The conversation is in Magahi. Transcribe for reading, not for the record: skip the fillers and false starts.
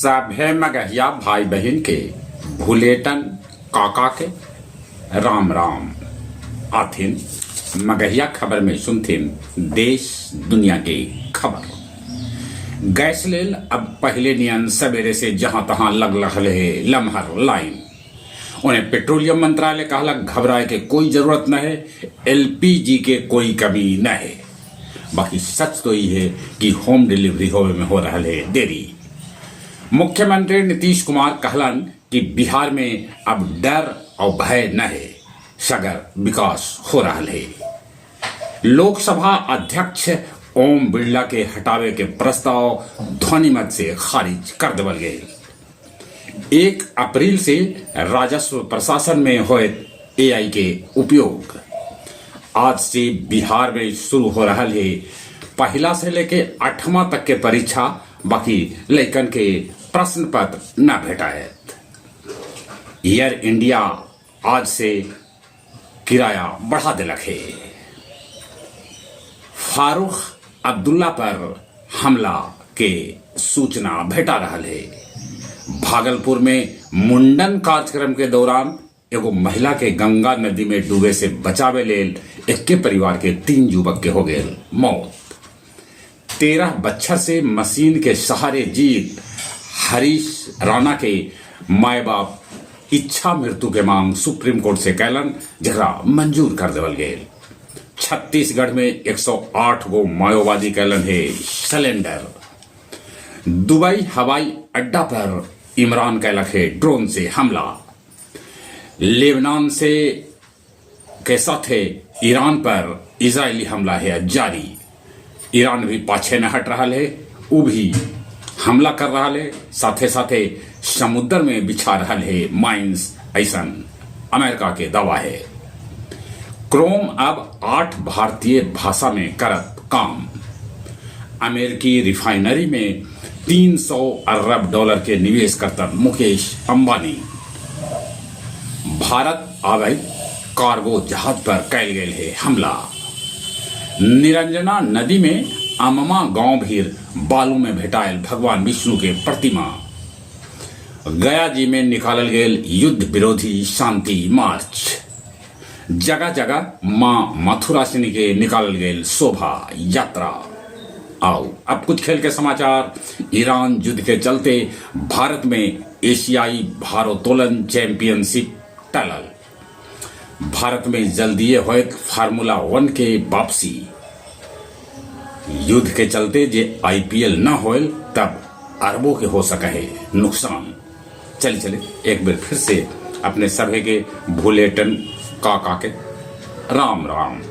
सभे मगहिया भाई बहिन के भुलेटन काका के राम राम। आथिन मगहिया खबर में सुनथिन देश दुनिया के खबर। गैस लेल अब पहले नियन सवेरे से जहां तहां लग रहल है लमहर लाइन। उन्हें पेट्रोलियम मंत्रालय कहलक घबराए के कोई जरूरत न है, एलपीजी के कोई कमी न है। बाकी सच तो ये है कि होम डिलीवरी होवे में हो रहा है देरी। मुख्यमंत्री नीतीश कुमार कहलन कि बिहार में अब डर और भय न है, सगर विकास हो रहा है। लोकसभा अध्यक्ष ओम बिरला के हटावे के प्रस्ताव ध्वनिमत से खारिज कर देवल गए। 1 अप्रैल से राजस्व प्रशासन में होए एआई के उपयोग। आज से बिहार में शुरू हो रहा है पहला से लेके 8वां तक के परीक्षा, बाकी लइकन के प्रश्न पत्र न भेटायत। एयर इंडिया आज से किराया बढ़ा दिलक है। फारूक अब्दुल्ला पर हमला के सूचना भेटा रहा है। भागलपुर में मुंडन कार्यक्रम के दौरान एगो महिला के गंगा नदी में डूबे से बचावे लेल एके परिवार के 3 युवक के हो गए मौत। 13 बच्छर से मशीन के सहारे जीत हरीश राणा के माए बाप इच्छा मृत्यु के मांग सुप्रीम कोर्ट से कैलन, जकरा मंजूर कर देवल गेल। छत्तीसगढ़ में 108 गो माओवादी कैलन है सिलेंडर। दुबई हवाई अड्डा पर इमरान कैलक है ड्रोन से हमला। लेबनान से के साथ है ईरान पर इजरायली हमला है जारी। ईरान भी पाछे न हट रहा है, वो भी हमला कर रहा है, साथे साथे समुद्र में बिछा रहा है माइंस, ऐसा अमेरिका के दावा है। क्रोम अब 8 भारतीय भाषा में करत काम। अमेरिकी रिफाइनरी में 300 अरब डॉलर के निवेश करता मुकेश अंबानी। भारत आवे कार्गो जहाज पर कैल गेल है हमला। निरंजना नदी में अममा गांव भीर बालू में भेटायल भगवान विष्णु के प्रतिमा। गया जी में निकालल गेल युद्ध विरोधी शांति मार्च। जगह जगह मां मथुरासिनी के निकालल गेल शोभा यात्रा। आओ अब कुछ खेल के समाचार। ईरान युद्ध के चलते भारत में एशियाई भारोत्तोलन चैंपियनशिप टलल। भारत में जल्दीए होयत फार्मूला 1 के वापसी। युद्ध के चलते जे आईपीएल न होयल तब अरबों के हो सके है नुकसान। चले चले एक बार फिर से अपने सभे के भूलेटन काका के राम राम।